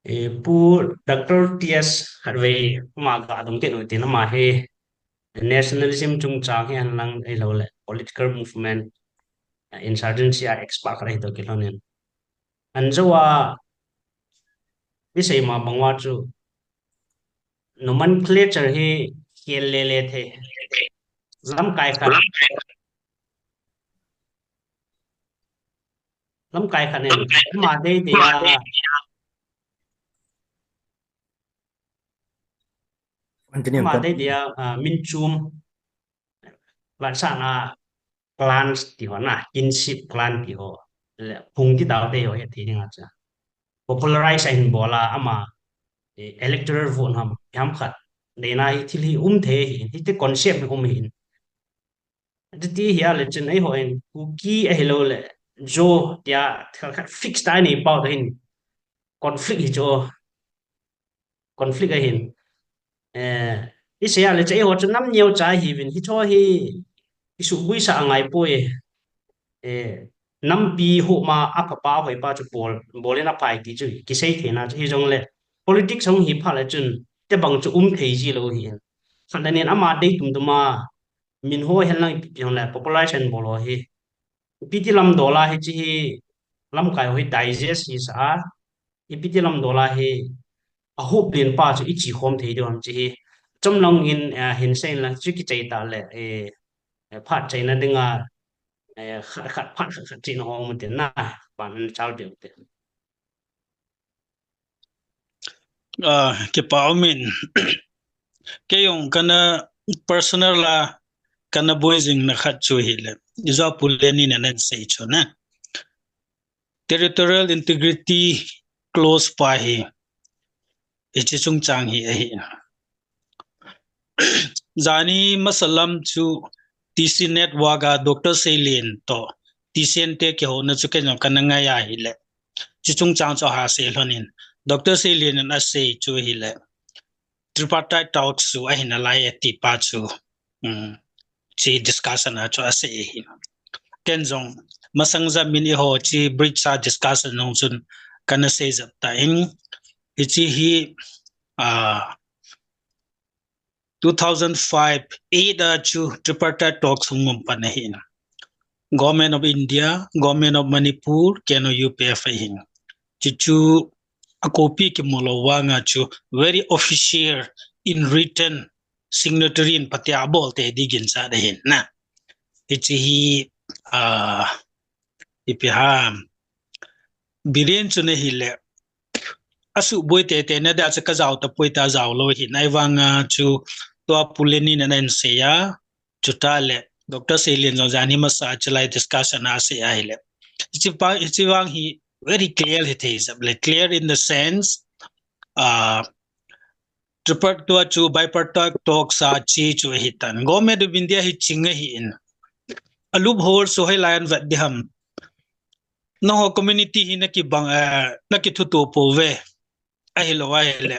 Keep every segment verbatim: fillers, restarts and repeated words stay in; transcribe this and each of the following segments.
Eh, Pu Doctor T S Khatvei, ama ga dong kit u tin, ama hi nationalism chungchang hi hen lang ahilou le political movement, eh, insurgency a expert khat ahi toh kilhonin. Anjou a, isei ma bang uva chu nomenclature hi khel le le thei. Lamkai khat. Lamkai khat nen, ama dei dei a, Continue, ama con- dei dei a, ah, min chum. Vetsahna clans ti ho na, kinship clan ti ho. Le, phung ti tao te ho, he ti ding a cha. Popularize ahin bol a, ama, eh, electoral vote ham, ham khat. Deina hi thil hi um thei hi, hiti concept hi um hi. Hiti hi a le chun eihon Kuki ahilou le, Zo tia khat khat fix ta nei pau ta hin conflict hi chu. Conflict ahin. Eh, isei a le chu eiho chu nam neo cha hiuvin, hicho hi isuboi sa angai poi. Eh, nampi ho ma a pha pa hoi pa chu bol, bol in a phai ti chu kisei thei na chu hi jong le. Politics hung hi pha le chun, te bang chu um thei ji lou hi. Khat le nin ama dei tum tum a, min ho hen lang ipi pi hon le population bol ho hi. Ipi ti lam dol a hichi hi lamkai ho hi digest hi sa a, ipi ti lam dol a hi a hup len pa chu i chi khom thei diu ham chi hi. Chom lang in, eh, hin sei in lang chu kichai ta le, eh, eh, phat chaina ding a, eh, khat, khat, phat khat, khat chi na hong mu tin na, pan chal diu te. Ah, kipa um in. Kei jong kana personal a kana boi jing na khat chu hi le. Ijo Pu Lenin in ana sei chu na. Territorial integrity clause pa hi. Hichi chungchang hi ahi. Jani masa lam chu T C Network a Doctor Seilin toh T C N te kihouna chu kei jong kana ngai ahi le. Chi chungchang chu aha sei lhon in. Doctor Seilin in asei chu hi le. Tripartite talks chu ahi nalai e ti pa chu. Um, chi discussion a chu asei ahi. Ken jong masang jat min eiho chi bridge a discussion nung chun kana sei jat ta in. Hichi hi, ah, two thousand five, eight a chu tripartite talks hung um pan ahin. Government of India, Government of Manipur, K N O U P F ahin. Chuchu a copy kimu lou vang a chu very official in written signatory in phatea bol te di ginchat ahin na. Hichi hi, ah, ipi ham. Biren chu na hi le. Asuboi te te na da chu ka jao tapoi ta jao lou hi na vang a chu tua Pu Lenin in ana sei a. Chuta le, Doctor Seilin jong jani masa chilai discussion a sei ahi le. Hichi pa, hichi vang hi very clear hi thei jep le, clear in the sense, uh, tripartite chu bipartite talks a chi chu ahi tan. Government of India hi ching ahi in. A loophole chu hoi lai an vet di ham. Nangho community hi na kibang, eh, na kithuto pouve. Ahilou ahi le.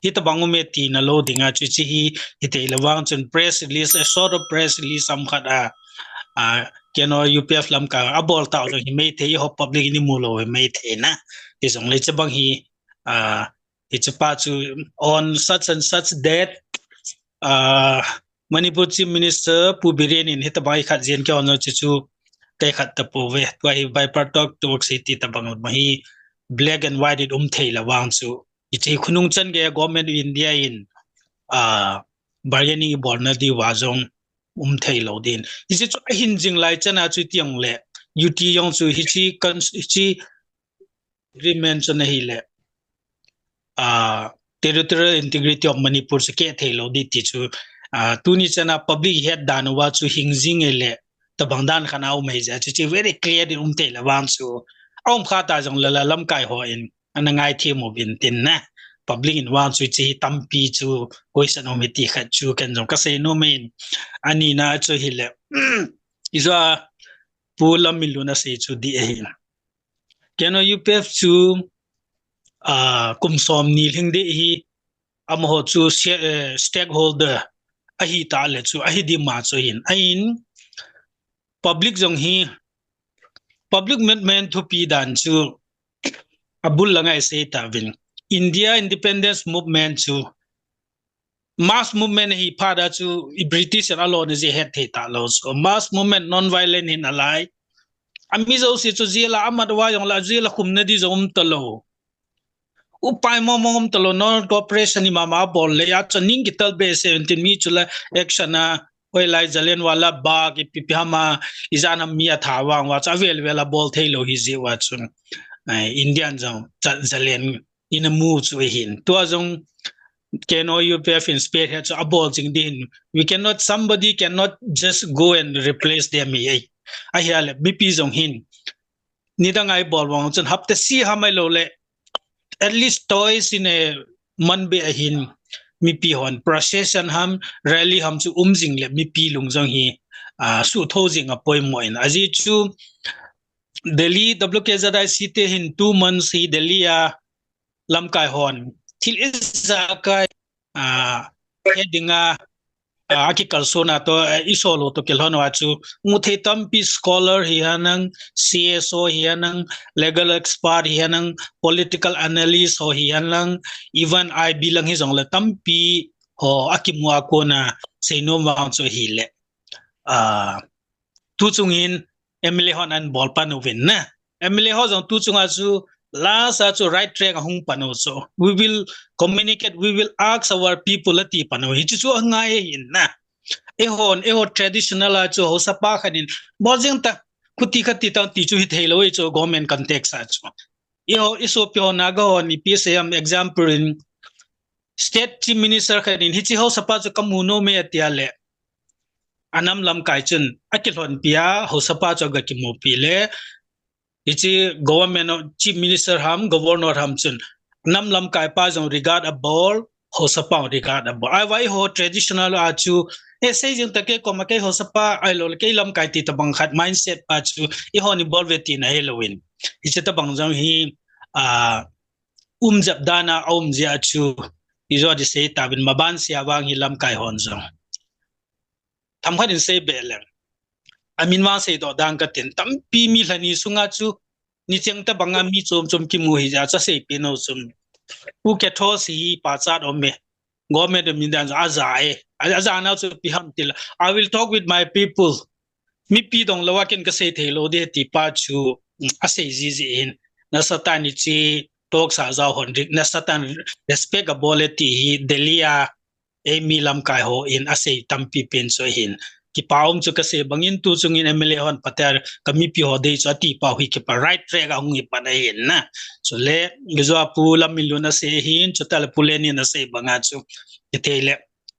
Hitabang um e tina lou ding a chu chi hi, hi thei le vang chun press release, a sort of press release ham khat a, a, K N O U P F lam ka a bol tau jong hi mei thei ho public in i mu lou hi mei thei na. Hi jong le chi bang hi, a, hichi pa chu on such and such date, a, Manipur Chief Minister Pu Biren in hitabang hi khat jen ke on chu chu kai khat tapouve. Tua hi bipartite talks hi ti tabang ma hi black and white in um thei le vang chu. Hichi khonung chan gei a Government of India in, ah, bargaining i bolna diu va jong um thei lou din. Hichi chu ahin jing lai chan a chu tiang le, U T jong chu hichi kan, hichi agreement chu na hi le, ah, territorial integrity of Manipur chu keh thei lou di ti chu, ah, tuni chan a public het dan uva chu hing jing e le, tabang dan khat a um hei jeh chu, chu very clear in um thei le vang chu. A um kha ta jong le la lamkai ho in, ana ngai thim uvin tin na. Public in vang chu chi hi tampi chu, question um hi ti khat chu, ken jong ka sei nom in. Ani na chu hi le, ijo a Pu Lamminlun a sei chu di ahi. K N O U P F chu, ah, kum som ni lhing di hi, amaho chu se-, eh, stakeholder ahi ta le chu, ahi di ma chu hin. Ahin, public jong hi, public movement thupi dan chu, abul la ngai sei ta vin. India independence movement chu mass movement hi phat a chu i British in alona jeh het thei talou chu. Mass movement non-violent hinalai. Ami jouse chu jail a amat uva jongle jail a khumna di jong um talou. Upai mong mong um talou, non-cooperation hi mama bol le, achu ning kitel behseh in tin mi chu la action a, hoilai Jallianwala Bagh, ipi ipi ham a, ijat ham mi atha vang uva chu avel vel a bol thei lou hi jeh uva chun. Eh, Indian jong, cha-, Jallian in a mu chu ahin. Tua jong K N O U P F in spearhead chu abol jing di hin. We cannot, somebody cannot just go and replace them hi. Ahile, mipi jong hin. Nidang a ibol vang chun hapta seh ham ahilou le, at least twice in a month beh ahin mipi hon procession ham, rally ham chu um jing le mipi lung jong hi, ah, suhtho jing a poimo in. Ajeh chu Delhi W K Z I C te hin two months hi Delhi a lamkai hon thil ijakai, ah, he dinga, ah, akikalsona toh, eh, isol u toh kilhon uva chu, muthei tampi scholar hi henlang, C S O hi henlang, legal expert hi henlang, political analyst ho hi henlang, even I B lang hi jongle tampi ho akimu a kona seinom vang chu ahile. Ah, tuchung hin M L A hon ahin bol pan uvin na. M L A ho jong tuchung a chu last a chu right track a hung pan u chu. We will communicate, we will ask our people ati pan u. Hichu chu angai ahin na. Eihon, eiho traditional a chu haosapa khat in bol jeng ta, khuti khat ti tang ti chu hithei lou ahi chu government context a chu. Eiho, isopi ho Naga hon ipi asei ham example in State Chief Minister khat in hiche haosapa chu kamu nom e ati a le, anam lamkai chun akilhonpi a haosapa chu aga kimupi le, hiche government of Chief Minister ham, Governor ham chun nam lamkai pa jong regard abol, haosapa jong regard abol. Ahivang eiho traditional a chu, eh, sei jing ta kei koma kei haosapa ahilou le kei lamkai ti tabang khat mindset pa chu eihon ibol uve tina hilou in. Hiche tabang jong hi, ah, um jep dan a aum jeh a chu, ijo di sei tauvin maban seh a vang hi lamkai hon jong. Themkhat in sei be leng. Amin vang seidoh dang katin, tampi mi lhani sunga chu, nicheng tabang a mi chom chom kimu hi jeh a chu asei pen u chun. Pu Ketho si hi pachat um e. Government min dan chu aja e. A, aja nau chu ipi ham ti le, "I will talk with my people." Mipi dong lou a ken kasei thei lou di ti pa chu, mm, asei jiji hin. Nasatah in hiche talks a jao hon ri-, nasatah in respect abol e ti hi Delhi a eimi lamkai hon asei tampi pen chu ahin. Kipa um chu kasei bangin tuchung in M L A hon Patel ka mipi ho dei chu ati pau hi kipa right track a hung hi pan ahin na. Chule, gijua Pu Lamminlun asei ahin, chutah le Pu Lenin asei banga chu. Kithei le,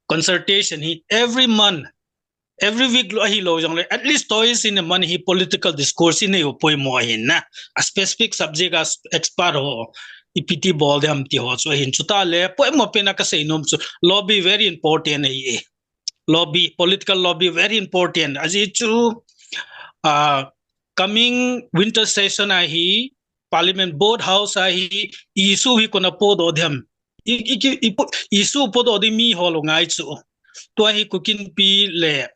consultation hi every month, every week lou ahilou jongle, at least twice in a month hi political discourse hi nei u poimo ahin na. A specific subject a expert ho, ipi ti bol ding ham ti ho chu ahin. Chutah le, poimo pen a kasei nom chu, lobby very important ahi e. Lobby, political lobby very important. Ajeh chu, ah, coming winter session a hi, Parliament both house a hi, issue hi kona podoh ding ham. I, i, i, i, issue podoh ding mi ho lou ngai chu. Tua hi Kuki Inpi le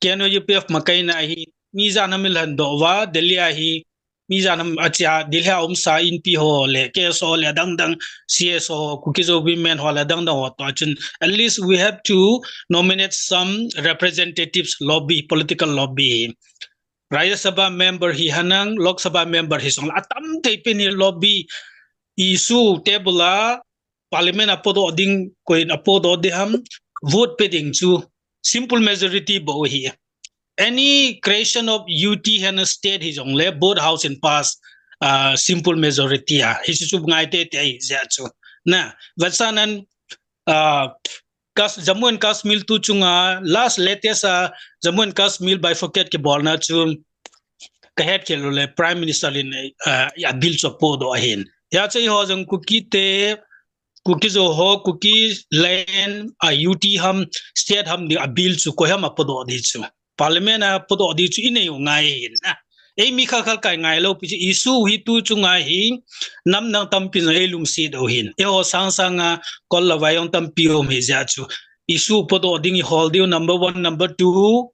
K N O U P F makaina hi, mi ijat ham ilhendoh uva, Delhi a hi, mi ijat ham achia, Delhi a umsa Inpi ho le, K S O le adang dang, C S O, Kuki Zo Women ho le adang dang ho toh chun, at least we have to nominate some representatives lobby, political lobby. Rajya Sabha member hi henlang, Lok Sabha member hi jongle, atam thei pen hi lobby issue table a, Parliament a podoh ding, koiin apodoh ding ham, vote pe ding chu simple majority bou ahi. Any creation of U T hen state hi jongle, both house in pass, ah, simple majority a. Hichu chu ngai teitei ahi jeh chu. Na, vetsahnan, ah, Kas-, Jammu and Kashmir tuchunga, last latest a, Jammu and Kashmir bifurcate kibolna chu, kahet khel u le Prime Minister in, ah, a bill chu apodoh ahin. Hijeh chun eiho jong Kuki te, Kuki Zo ho, Kuki land, a U T ham, state ham ding a bill chu koi ham apodoh ding chu. Parliament a podoh ding chu inei u ngai ahin na. Eimi khat khat kai ngai lou pi chu issue hi tuchunga hi nam dang tampi jong eilungset u ahin. Eiho sangsang a kol le vai jong tampi um ahi jeh chu. Issue podoh ding ihol diu number one, number two,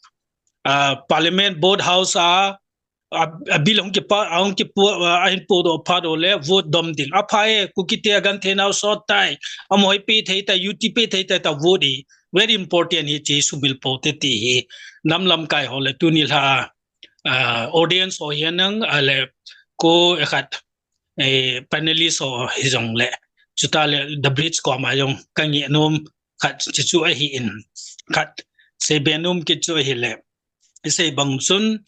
ah, Parliament both house a a, a bill hung kipa, a hung kipu, a, a hin podoh phat uleh vote dom ding. Apha e, Kuki te a genthei nau sot tai, amaho hi pe thei tai, U T pe thei tai, ta vote hi. Very important hi ti sumil pou te ti hi. Nam lamkai ho le tuni lha, a, audience ho hihen lang, a le ko e khat, e, panelist ho hijong le. Chuta le The Bridge koma jong ka ngeh nom khat chu chu ahi in. Khat seibe nom kit chu ahile. I sei bang chun,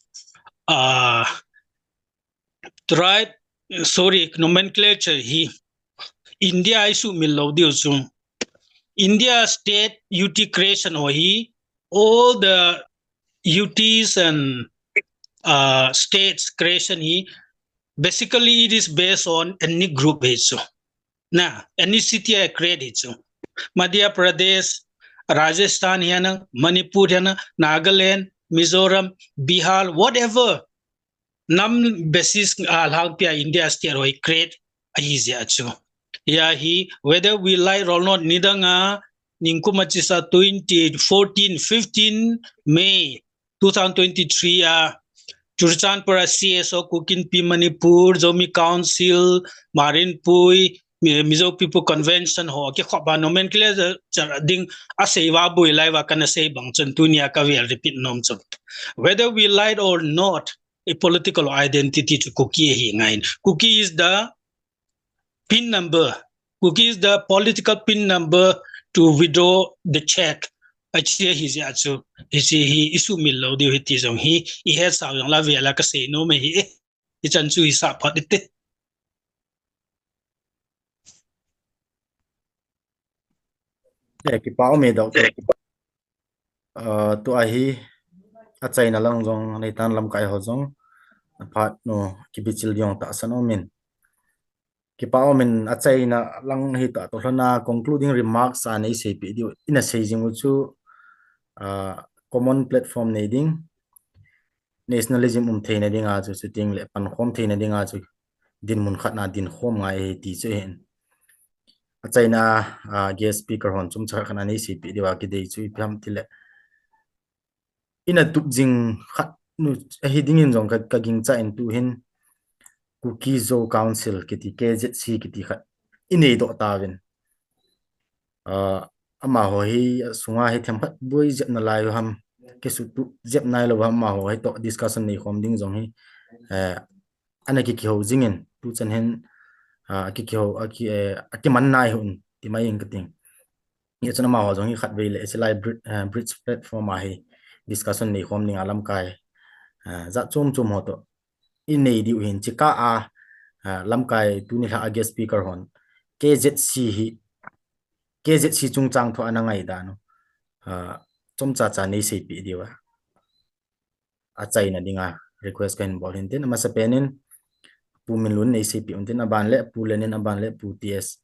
a, tribe, sorry, nomenclature hi India a i sumil lou diu chu. India state U T creation ho hi, all the U Ts and, uh, states creation hi, basically it is based on ethnic group hi chu. Na, ethnicity a create hi chu. Madhya Pradesh, Rajasthan hihen lang, Manipur hihen lang, Nagaland, Mizoram, Bihar, whatever. Nam basis a lhangpi a India state ho hi create ahi jeh a chu. Hia hi, whether we like or not, nidang a, ningkum a chesa twenty fourteen, fifteen May two thousand twenty-three a, Churachandpur a C S O, Kuki Inpi Manipur, Zomi Council, Marinpui, Mi-, Mizo People Convention ho, kikhop a nomenclature ding a sei va boi lai va kana sei bang chun tunia ka vel repeat nom chun. Whether we like or not, a political identity chu Kuki ahi ngai in. Kuki is the pin number. Kuki is the political pin number to withdraw the check. Achi hi jeh a chu, hichi hi i sumil lou diu hi ti jong hi, i hetsau jong la vel a ka sei nom ahi e. Hichan chu hi sah phat i te. Eh, kipa um e, Doctor. Ah, tua hi, achaina lang jong, neitan lamkai ho jong, aphat nu, kibichil jong tahsan um in. Kipa um in, achaina lang hi ta, to lhona concluding remarks a nei seipeh diu, ina sei jing u chu, ah, common platform nei ding, nationalism um theina dinga chu, chuteng le pankhom theina dinga chu, dinmun khat na dinkhom ngai ahi ti chu ahin. Achaina, ah, guest speaker hon chomcha khat ana nei seipeh diu a kidei chu ipi ham tile. Ina tup jing khat nu ahi dingin jong ka, ka gingcha in tuhin Kuki Zo Council kiti K Z C kiti khat i nei doh tauvin. Ah, amaho hi, ah, sunga hi themkhat boi jep nalai u ham, kisutup jep nailou u ham, amaho hi toh discussion nei khom ding jong hi, eh, ana kikiho jingin, tuchan hin, ah, kikiho, aki, eh, akiman nai hun, ti mai in ka ting. Hia chun amaho jong hi khatvei le, H L I Bri-, eh, Bridge platform a hi discussion nei khom ding a lamkai, eh, jat chom chom ho toh i nei diu hin, chika a, ah, lamkai tuni lha a guest speaker hon K Z C hi, K Z C chungchang thu ana ngai dan u, ah, chomcha cha nei seipeh diu a, achaina dinga request ka hin bol hin tin, amasapen in Pu Minlun nei seipeh un tin, aban le Pu Len in, aban le Pu T S,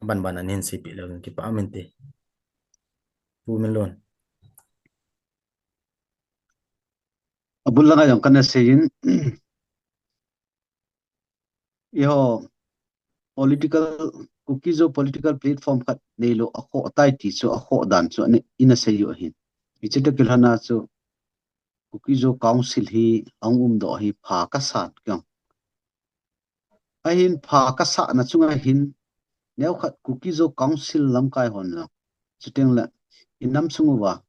aban ban a nei hin seipeh leu in kipa um inte. Pu Minlun. Abul langa jong kana sei in, eiho political, Kuki Zo political platform khat neilou a khoh tai ti chu a khoh dan chu ana, ina sei u ahin. Hiche toh kilhona chu Kuki Zo Council hi ahung umdoh hi pha kasa keng. Ahin pha kasana chunga hin neokhat Kuki Zo Council lamkai hon jong, chuteng le i nam sung uva,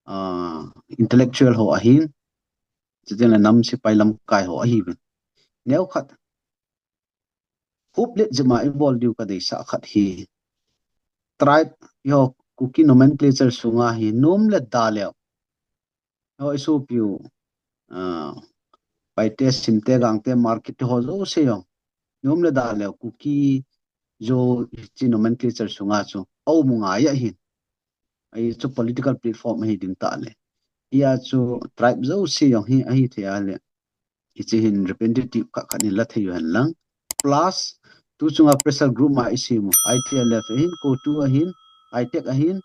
ah, intellectual ho ahin, chuteng le nam sepai lamkai ho ahiuvin. Neokhat huplet jep a i bol diu ka deisah khat hi, tribe, eiho Kuki nomenclature sunga hi nom le da leu, eiho i sopi u, ah, Paite, Simte, Gangte, Hmar kiti ho jouse jong, nom le da leu Kuki Zo hiche nomenclature sunga chu aum u ngai ahin. Ahi chu political platform ahi ding tah le, hia chu tribe jouse jong hi ahi thei a le, hiche hin representative khat khat in la thei u hen lang. Plus, tu chunga pressure group ma i sem u, I T L F ahin, CoTU ahin, ITEC ahin,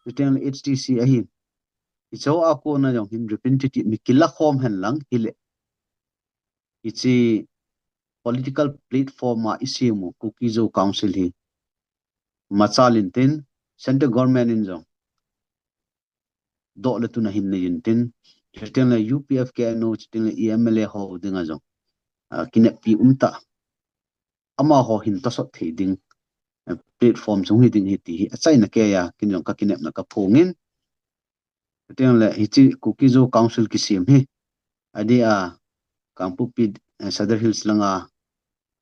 chuteng le H T C ahin. Hiche ho a kona jong hin representative mi kila khom hen lang hile, hiche political platform a i sem u Kuki Zo Council hi machal in tin, central government in jong doh le tun a hin nei in tin, Chuteng le U P F, K N O, chuteng le M L A ho dinga jong, ah, kineppi umtah, amaho hin tosot thei ding, eh, platform chung hi ding ahi ti hi achaina keiya ken jong ka kinepna ka phongin. Chuteng le hiche Kuki-Zo Council kisem hi, adeh a Kangpokpi, eh, Sadar Hills langa,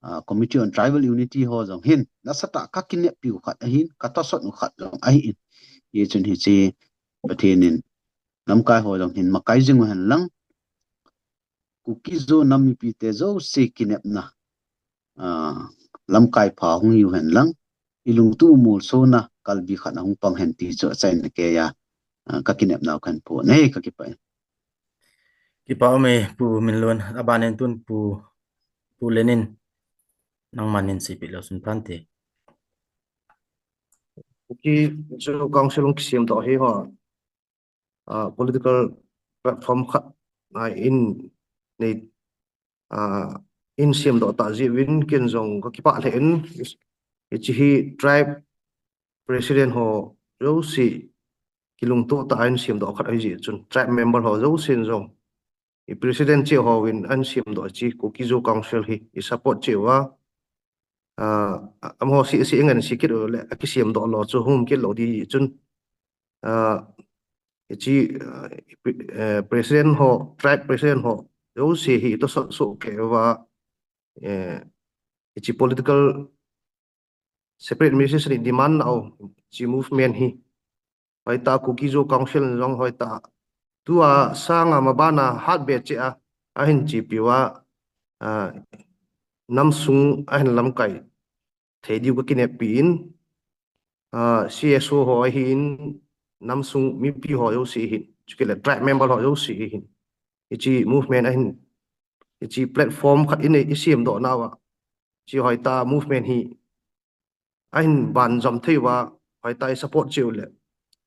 ah, Committee on Tribal Unity ho jong hin nasatah a ka kineppiu khat ahin, ka tosot u khat jong ahin. Hichun hiche Pathen in lamkai ho jong hin makai jing u hen lang, Kuki-Zo nam mipite jouse kinepna, ah, lamkai pha hung hiu hen lang, i lungtup u molsona kalbi khat ahung pang hen ti chu achaina keiya, ah, ka kinepnau kahin phon e, ka kipah e. Kipah ume Pu Minlun, abanin tun Pu, Pu Lenin, nangman hin seipeh leu chun phante. Kuki-Zo Council hung kisemdoh hi ho, ah, political platform khat, ah, in nei, ah, in semdoh tah jeh uvin ken jong ka kipah lheh in, hiche hi tribe president ho jouse kilungto tah a in semdoh khat ahi jeh chun, tribe member ho jousen jong, i president cheh hovin ahin semdoh hiche Kuki-Zo Council hi i support cheh uva, ah, amaho seh seh i ngen seh kit uleh akisemdoh lou chu hung um kit lou ding chun, ah, hiche, ah, eh, president ho, tribe president ho jouse hi i tosot soh kei uva, eh, hiche political separate administration i demand nau hiche movement hi, hoitah Kuki-Zo Council in jong hoitah tua sanga mabana hatbe cheh a ahin chepi uva, ah, nam sung ahin lamkai thei diu ka kineppi in, ah, C S O ho ahin, nam sung mipi ho jouse ahin, chukit le tribe member ho jouse ahin, hiche movement ahin, hiche platform khat in i semdoh nauva, hiche hoitah movement hi ahin banjom thei uva, hoitah i support cheh uleh,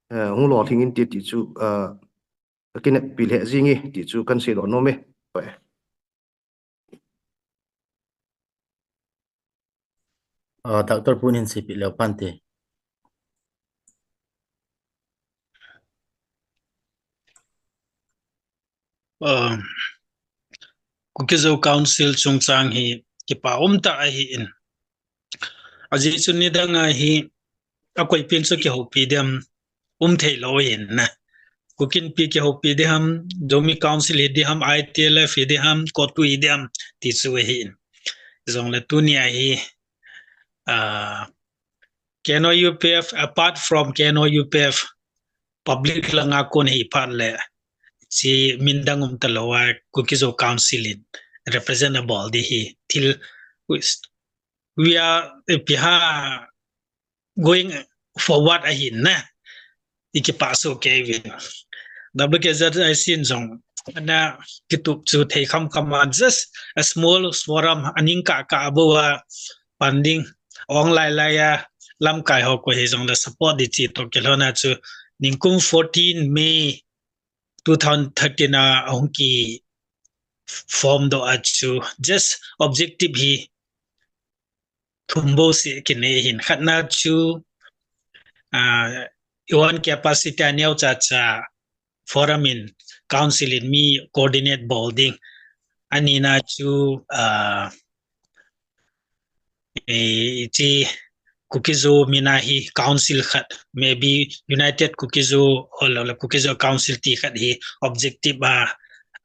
eh, hung lolhing inte ti chu, ah, ka kineppi lheh jing e ti chu kahin seidoh nom e. Ah, Doctor Pu in hin seipeh leu phante. Ah, Kuki-Zo Council chungchang hi kipah umtah ahin. Ajeh chu nidang a hi akoipin chu kihoupi ding ham, um thei lou ahin na. Kuki Inpi kihoupi ding ham, Zomi Council hi ding ham, I T L F hi ding ham, COTU hi ding ham ti chu ahin. Jongle tunia hi, ah, K N O U P F, apart from K N O U P F, public langa kon hi phat le, hiche min dang um talou a, Kuki-Zo Council in represent abol ding hi, thil, we are, eh, ipi ham, going forward ahin na, i kipah soh kei uvin. W K Z I C in jong ana kitup chu thei khamkham a, just a small forum, aning kah kah bou a pan ding, ong lai lai a lamkai ho koi hijongle support ding ti toh kilhon a chu, ningkum fourteen May two thousand thirteen a ahung kiform doh a chu, just objective hi thum bou seh kinei ahin. Khatna chu, ah, i own capacity a neocha cha forum in, council in mi coordinate bol ding. Anina chu, ah, eh, hiche Kuki-Zo mina hi council khat, maybe United Kuki-Zo, or le Kuki-Zo Council ti khat hi objective a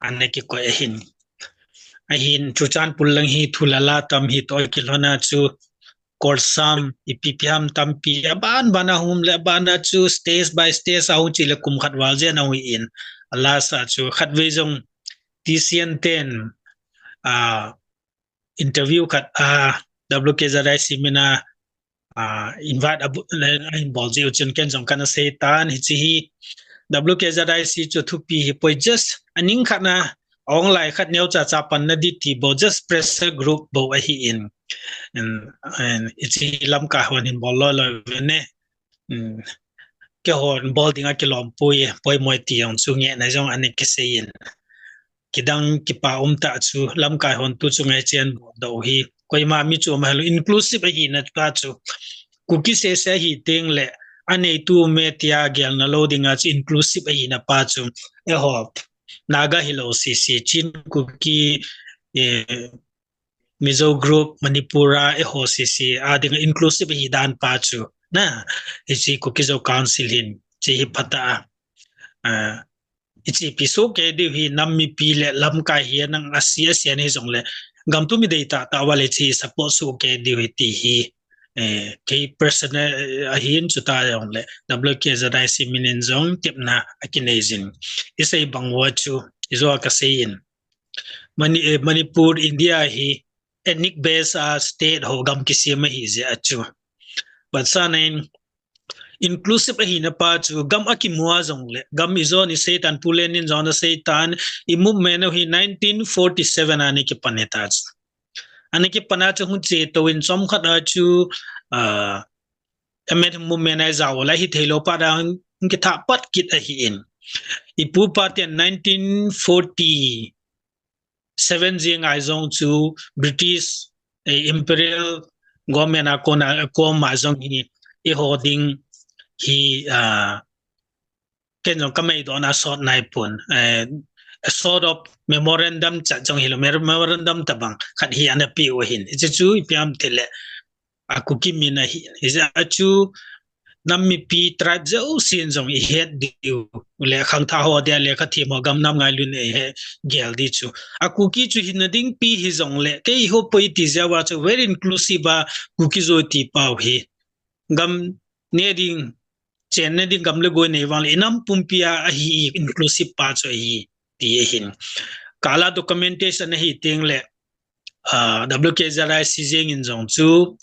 ana kikoi ahin. Ahin Churachandpur lang hi thu le la tam hi toh kilhon a chu, Korsam, ipi ipi ham tampi, aban ban a hung um le, aban a chu stage by stage a hung che le kum khat val jen a hung hi in. A last a chu khatvei jong T C N ten, ah, interview khat a W K Z I C mina, ah, invite abu-, le, ahin bol jeh u chun ken jong kana sei tan, hiche hi W K Z I C chu thupi hi poi, just aning khat na, ong lai khat neocha cha panna ding ti bou, just pressure group bou ahi in. In, in, hiche hi lamkai hon hin bol loi loi uve ne. Um, keihon bol ding a kilom poi, poimo e ti jong chu ngehna jong ana kisei in. Kidang kipah umtah chu lamkai hon tu chunga hiche ahin bol doh u hi, koima mi chu um ahilou, inclusive ahina pa chu, Kuki seh seh ahi teng le, aneitu um e tia gelna lou dinga chu inclusive ahina pa chu, eiho Naga hilou sese, Chin, Kuki, eh, Mizo group, Manipur a eiho sese a dinga inclusive hi dan pa chu, na, hiche Kuki-Zo Council hin hiche hi phatah a, ah, ichepi soh kei diu hi, nam mipi le lamkai hi nang asi asi ahi jongle, gam tumi dei tahtah uva le hiche support soh kei diu hi ti hi, eh, kei personal, eh, ahin chuti jongle, W K Z I C min in jong tepna akinei jin. Isei bang uva chu, ijo a kasei in. Mani-, eh, Manipur, India hi ethnic base a state ho gam kisem ahi jeh a chu. But sanin inclusive ahina pa chu gam akimu a jongle, gam ijo ni seitan, Pu Lenin jong ana seitan, i movement u hi nineteen forty-seven a ana kipan ahitai chu. Ana kipan a chu hung che tou in chomkhat a chu, ah, M N movement a ijao le hithei lou pa dan kithah pat kit ahin. I pu pa ten nineteen forty seven jing a jong chu British, eh, Imperial Government a kona, a koma jong hi eiho ding hi, ah, ken jong kamei dohna sot nai pon, eh, a sort of memorandum chat jong hilou, mer-, memorandum tabang khat hi ana pe u ahin. Hiche chu ipi ham itile, a Kuki min ahi. Hijeh a chu nam mipi tribe jousen jong ihet diu le khangthah ho dia le khathem ho gam nam ngailun ihet gel di chu. A Kuki chu hina ding pi hijongle, keiho poi ti jeh uva chu very inclusive a Kuki-Zo ti pau hi. Gam ne ding, chenna ding gam le goi nei vang le, inam pumpi a ahi, inclusive pa chu ahi, ti ahin. Kala documentation ahi teng le, ah, W K Z I C jeng in jong chu,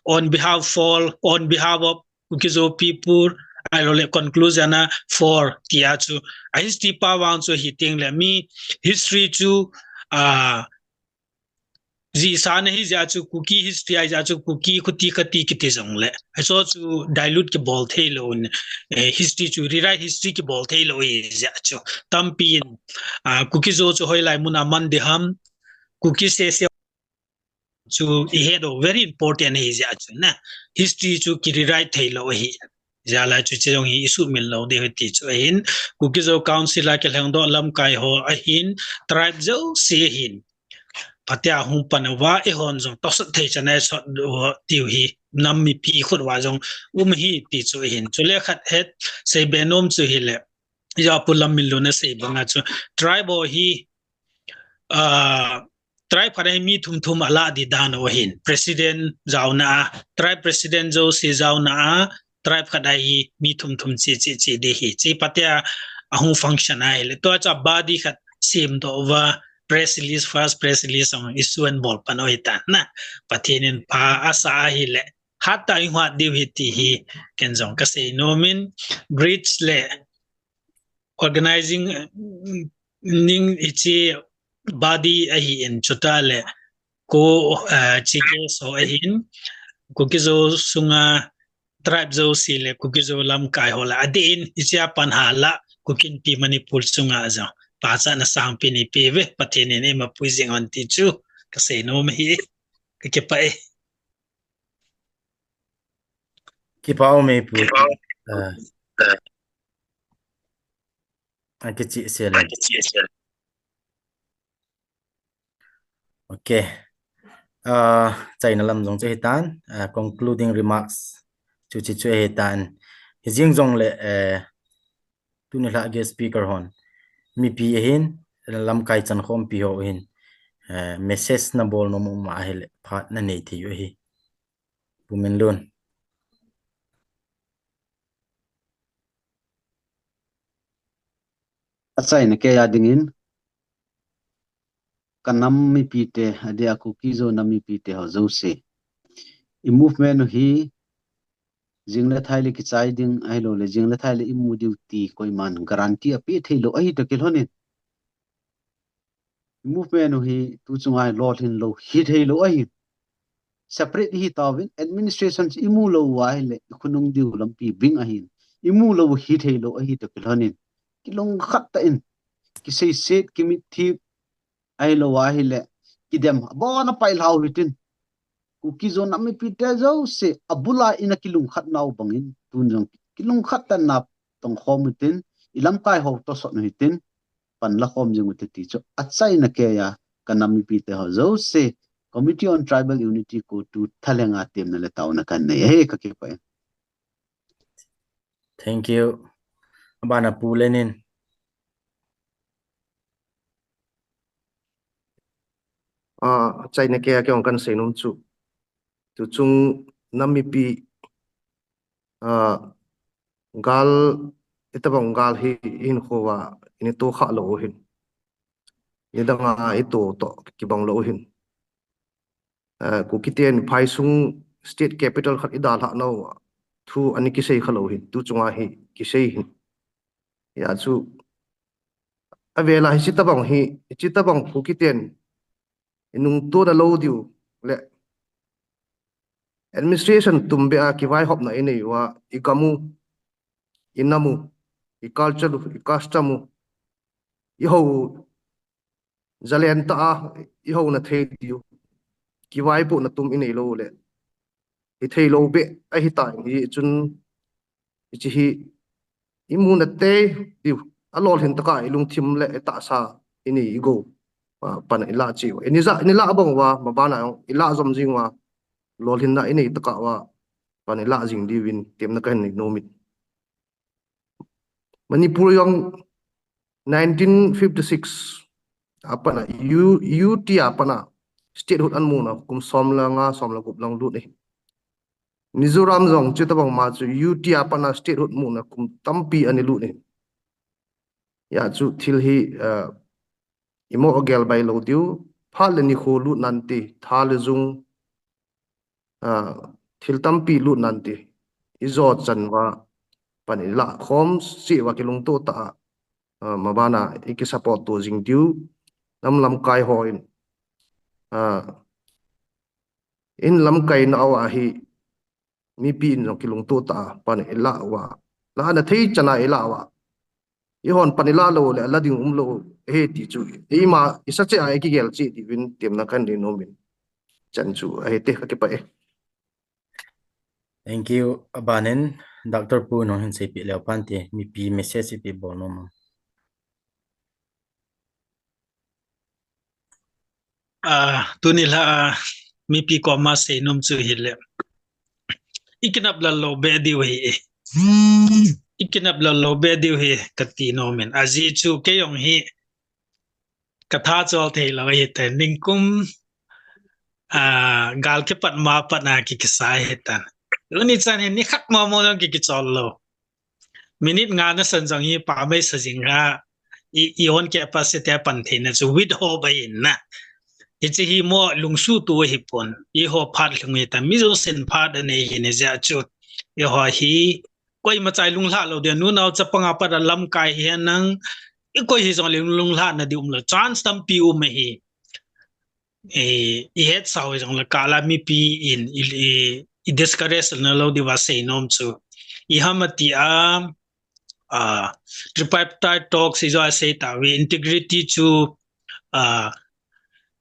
on behalf for, on behalf of Kuki-Zo people, ahilou le conclusion a for, ti a chu, a history pa vang chu ahi teng le, mi history chu, ah, jisa na hi jeh a chu Kuki history ahi jeh a chu Kuki khuti khati kiti jongle. Hicho chu dilute kibol thei lou in, eh, history chu rewrite history kibol thei lou ahi jeh a chu. Tampi in, ah, Kuki-Zo chu hoilai mun a man ding ham, Kuki sese chu ihet u very important ahi jeh a chu na. History chu ki rewrite thei lou ahi. Jeh a chu hiche jong hi isumil lou diu ahi ti chu ahin, Kuki-Zo Council a kilhengdoh lamkai ho ahin, tribe jouse ahin. Phatea hung pan uva, eihon jong tosot thei chan a isot u diu hi, nam mipi khut uva jong um ahi ti chu ahin. Chule khat het seibe nom chu hile, ija Pu Lamminlun asei banga chu, tribe ho hi, ah, tribe khat a hi mi thum thum alah di dan u ahin. President jaona a, tribe president jouse jaona a, tribe khat a hi mi thum thum chi, chi, chi di hi. Chi phatea ahung function ahile. Tua chu a body khat semdoh uva, press release, first press release jong issue an bol pan u ahitan na. Pathen in pha asa ahile, hat tah a ihuat diu ahi ti hi, ken jong kasei nom in, bridge le organizing, eh, ning hiche body ahin, chuta le ko, eh, chief guest ho ahin, Kuki-Zo sunga tribe jouse le Kuki-Zo lamkai ho la adeh in hiche a pan hala Kuki Inpi Manipur sunga jong pachatna sangpen eipeh uve, Pathen in eima puijing un ti chu kasei nom ahi. Kakipah e. Kipa um e Pu. Ah. Akichihsel e. Okay. Ah, achaina lam jong chu hitan, ah, concluding remarks chu hiche chu hitan. Hijeng jongle, eh, tuni lha guest speaker hon mipi ahin, lamkai chankhompi ho ahin, eh, message nabol nom um ahile phat nanei thei u ahi. Pu Minlun. Achaina kei a dingin, ka nam mipite, adeh a Kuki-Zo nam mipite ho jouse, i movement u hi jing le thai le kichai ding ahilou le, jing le thai le imu diu ti koiman guarantee apeh thei lou ahi toh kilhon in, i movement u hi tu chunga hi lolhin lou hithei lou ahi. Separate ihi tauvin, administration chu imu lou u ahile, ikhonung diu lampi bing ahin. Imu lou hithei lou ahi toh kilhon in, kilungkhat tah in, kiseiset, kimitthip, ahilou ahile, kidem, abon a pailhau hitin. Kuki-Zo nam mipite jouse, abul a ina kilungkhat nau bangin, tun jong kilungkhat tah in natong khom hitin, i lamkai ho tosot u hitin, pan la khom jing u te ti chu achaina keiya ka nam mipi te ho jouse Committee on Tribal Unity CoTU thalhenga temna le taona kahin nei ahi, kakipah e. Thank you. Abana Pu Lenin. Ah, achaina keiya kei jong kahin seinom chu, tuchung nam mipi, ah, gal, itobang gal hi ihin khouva ini tokhah lou u hin, nidanga ito toh kibang lou u hin. Ah, Kuki ten phaisung state capital khat idalhah nau thu ani kisei khalou hin, tuchunga hi kisei hin. Hijeh chun, avela hiche tobang hi, hiche tobang Kuki ten inungtona lou diu le administration tumbeh a kivaihopna inei uva, igam u, inam u, iculture u, icustom u, ihou u, jalen tah a ihouna thei diu, kivaipohna tum inei lou le, hithei lou beh ahitan, hichun hiche hi imuna tei diu, alolhin tah a ilungthim le itahsa, ini igou, ah, pan ilah cheh uva, ini ja, ini lah bang uva, mabana jong ilah jom jing uva, lolhinna inei tah uva pan ilah jing diuvin temna kahin nei nom in. Manipur jong nineteen fifty-six a pat a, U-, UT a pat a statehood ahin muna kum som le nga, som le gup lang lut ahi. Mizoram jong chutobang ma chu UT a pat a statehood muna kum tampi ana lut ahi. Hijeh chun thil hi, ah, imo agel bai lou diu, phat le nikho lut nante, tha le jung, ah, thil tampi lut nante, ijo chan uva pan ilah khom cheh uva kilungto tah a, ah, mabana ikisupport to jing diu, nam lamkai hon, ah, in lamkaina uva hi, mipi in jong kilungto tah a pan ilah uva, lahna thei chan a ilah uva, ihon pan ilah lou le ala ding umlou ahi ti chu, ima isa cheh a ikigel cheh diuvin temna kahin nei nom in, chan chu ahi te, kakipah e. Thank you. Abanin, Doctor Pu, nangin seipeh leu hen te, mipi message ipi bol nom am? Ah, tuni lha, ah, mipi koma seinom chu hile, ikinap lal lou beh diu ahi. Ikinap lal lou beh diu ahi kati nom in. Ajeh chu kei jong hi katha chol thei lou ahi tai. Nikum, ah, gal kipat ma pat a ki, kisa ahi tan. Tuni chan hi nikhat momo jong ki, kichol lou. Minute nga nasan jong hi pamei sa jing a, i, i own capacity a pan theina chu with hope ahi na. Hiche hi mo lungsutu ahi pon. Eiho phat lhung ahi tan, mi jousen phat anei ahi na jeh chu. Eiho hi koima cha ilunglhah lou ding, nunao chapang a pat a lamkai hi nang, ikoi hijongle lunglhahna ding umlou. Chance tampi um ahi. I, i hetsah u hijongle kala mipi in, i, i, i discourage na lou diuva seinom chu. Iham ati a, ah, tripartite talks ijo a sei tauve, integrity chu, ah,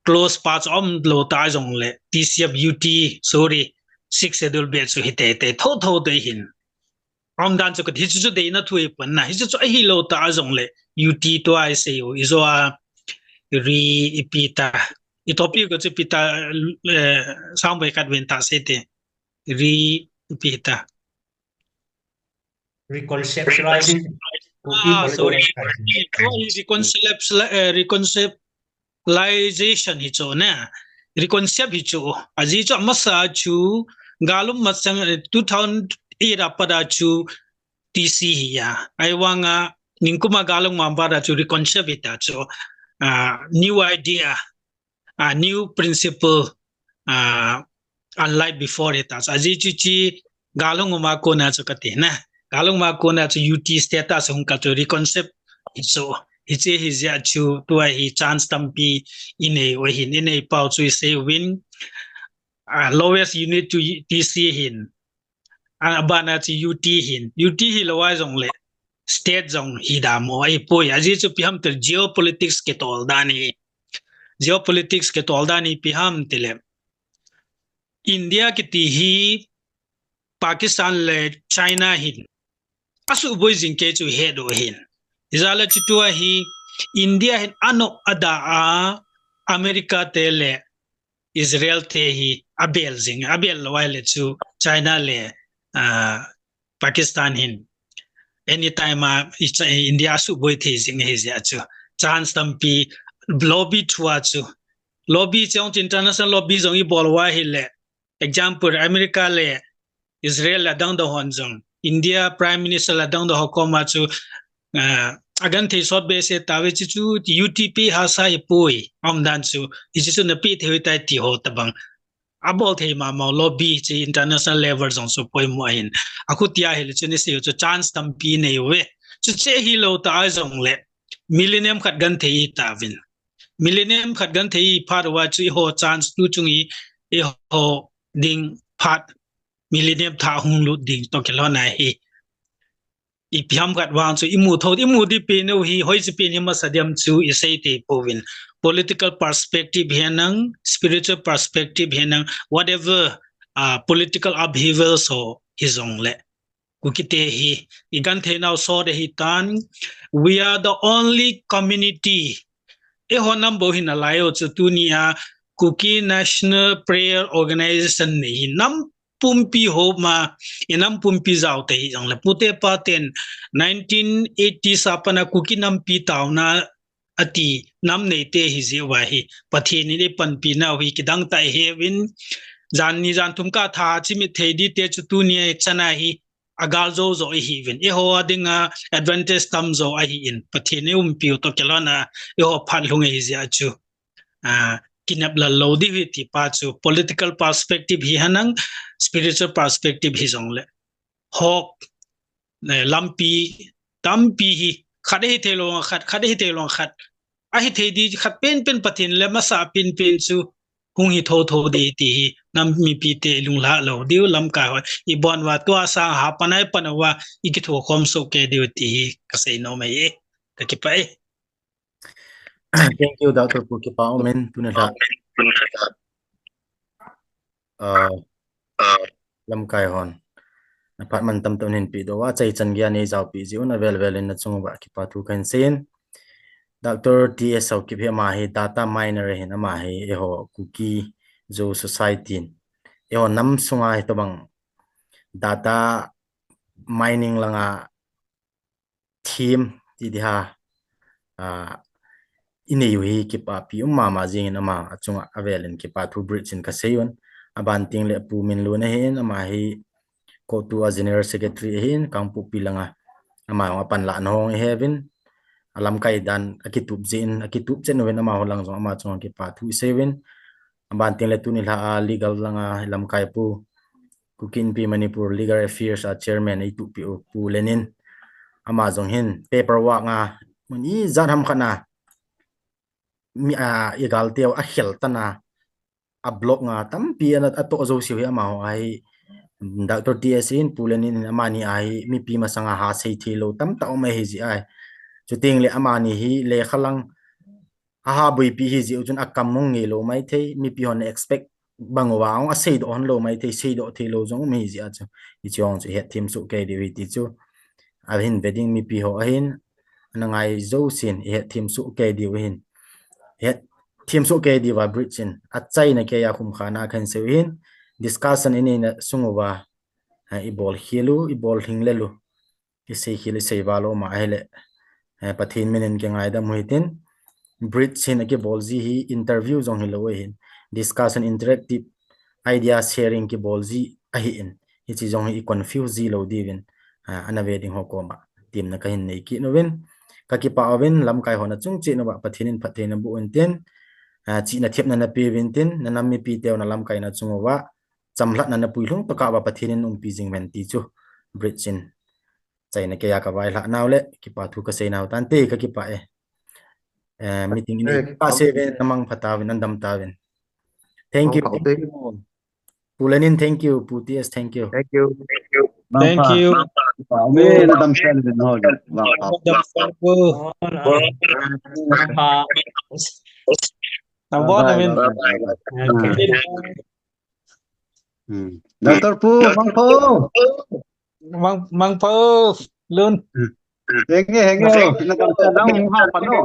clause pa chu umlou ta jongle, TCF UT, sorry, Sixth Schedule beh chu hi teitei thotho te hin. Umdan chu kati, hichu chu deina thu ahi pon na, hichu chu ahilou ta jongle, UT tua isei u, ijo a, ri ipi ta, i topic chu ipi ta, eh, sound boi khat ven ta sei te, ri ipi ta. Reconceptualizing. Ah, sorry. Tua hi reconcept-, eh, reconceptualization hi chu na. Reconcept hi chu. Ajeh chu amasa chu, gal um masang, eh, two thousand eight a pat a chu TC hi a. Ahivang a, nikum a gal um a pat a chu reconcept hi ta chu. Ah, new idea. Ah, new principle, ah, unlike before ahi ta. Ajeh chu hiche gal hung um a kona chu kati na. Gal hung um a kona chu UT status hung kal chu reconcept hi chu. Hiche hi jeh chu tua hi chance tampi inei u ahin, inei pau chu isei uvin. Ah, lowest unit chu TC ahin. Abana chu UT ahin. UT hilou a jongle state jong hi da mo ahipoi. Ajeh chu ipi ham tile geopolitics kitol dan ahi. Geopolitics kitol dan hi ipi ham tile, India kiti hi Pakistan le China hin asuhboi jing kei chu ihet u ahin. Ijeh a le chu tua hi India hin anop ada a America te le Israel te hi abel jing, abel lou ahile chu China le, ah, Pakistan hin anytime a i cha-, India asuboi thei jing ahi jeh a chu chance tampi lobby through a chu. Lobby chu international lobby jong ibol uva ahile, example, America le Israel le adang dang hon jong, India Prime Minister le adang dang ho koma chu, ah, agenthei sot behseh tauve, chuchu U T P hahsa hipoi, aumdan chu, hichu chu napeh thei u ahitai ti ho tabang abol thei mama u, lobby chu international level jong chu poimo ahin. Akhutia hile chu nisei u chu chance tampi nei uve. Chuche hilou ta a jongle, millennium khat genthei itauvin. Millennium khat genthei iphat uva chu eiho chance tu chung hi, eiho ding phat millennium thah hung lut ding toh kilhon ahi. Ipi ham khat vang chu imu tho, imu ding pen u hi, hoiche pen hi masa diam chu isei thei pouvin. Political perspective hinang, spiritual perspective hinang, whatever, ah, political upheavals ho hijongle, Kuki te hi igenthei nau sot ahitan. We are the only community. Eiho nam bou hi nalai u chu tunia Kuki National Prayer Organization nei hi nam pumpi hop ma, inam pumpi jao te hijongle, pute paten nineteen eighties a pat a Kuki nampi taona ati nam neite hi jeh uva hi Pathen in eipanpi nau hi kidang tah ihiuvin, jan ni jan thum kah a tha chimit thei ding te chu tunia ichan a hi agal jou jou ihiuvin, eiho a dinga advantage tam jo ahin, Pathen in eiumpiu toh kilhon a eiho phat lhung ahi jeh a chu, ah, kinep lal lou diu ahi ti pa chu political perspective hihenlang, spiritual perspective hijongle, hok, eh, lampi tampi hi khat ahi thei lou khat, khat ahi thei lou khat, ahi thei ding khat penpen Pathen le masa penpen chu hung hi thotho ding ti hi nam mipi te ilunglhah lou diu lamkai ho ibon uva tua sang ha panai pan uva ikithokhom soh kei diu ti hi kasei nom ahi e. Kakipah e. Thank you, Doctor Pu, kipa umin, tuni lha. Ah, lamkai hon naphat mantam tah in hinpeh doh uva, achaichan geiya neijaopi jeh un avel vel in nachung uva kipa thu kahin seiyin. Doctor T S Haokip hi ama hi data miner ahin, ama hi eiho Kuki Zo Society in eiho nam sunga hitobang data mining langa theme ti ding ham, ah, inei u hi kipapi um mama jingin ama achunga avel in kipa thu brief in kasei un. Aban tengle Pu Minlun ahin, ama hi COTU a General Secretary ahin, Kangpokpi langa ama jong apanlahna hung iheuvin, alamkai dan akitup jeh in, akitup chen uvin amaho lang jong ama chunga kipa thu isei uvin. Aban tengle tuni lha a legal langa ilamkai Pu, Kuki Inpi Manipur Legal Affairs a Chairman eituhpeh u Pu Lenin, ama jong hin paperwork a mun ijat ham khat na mi, ah, igal teu akhel tan a, a block nga tampi ana atoh jouseu hi amaho ahi, Doctor T S in, Pu Lenin in, amani ahi mipi masanga ha sei thei lou tamtah um ahi jeh ahi. Chutengle amani hi lekha lang aha boipi ahi jeh u chun akam hung ngei lou maithei, mipi hon expect bang uva hung aseidoh hon lou maithei, seidoh thei lou jong um ahi jeh a chu, hiche hung chu ihetthem soh kei diu ahi ti chu ahin ve ding mipi ho ahin, ana ngai jousen ihetthem soh kei diu ahin, ihetthem soh kei diuva bridge in achaina keiya khumkhana kahin sei u ahin, discussion ineina sung uva, eh, ibol khel u, ibol lhinglel u, isei khel, isei val u ama ahile, eh, Pathen min in kingaidam u hitin, bridge hin akibol ji hi interview jong hilou ahin, discussion, interactive idea sharing kibol ji ahin, hiche jong hi iconfuse ji lou diuvin, ah, ana ve ding ho koma temna kahin nei kit uvin, kakipah uvin, lamkai ho nachung cheh uva Pathen in phattheina boh untin, ah, chihna thepna napeh uvin tin, nanam mipi teu nalamkaina chung uva chamlhatna napuilhung tokah uva Pathen in umpi jing uvin ti chu bridge in achaina keiya kavailhah nau le kipa thu kasei nau tante, kakipah e. Eh, meeting in, eh, kasei uvin, namang pha tauvin, nadam tauvin. Thank you, thank you. Pu Lenin, thank you. Pu T S, thank you. Thank you. Thank you. Amen. Nadam sel din ho. Nadam sel pu. Bye bye. Hmm. Doctor Pu, Mangpho. Mang, Mangpho Lun. Hmm. Henge, henge. Na kam sa nang hung ha pa no.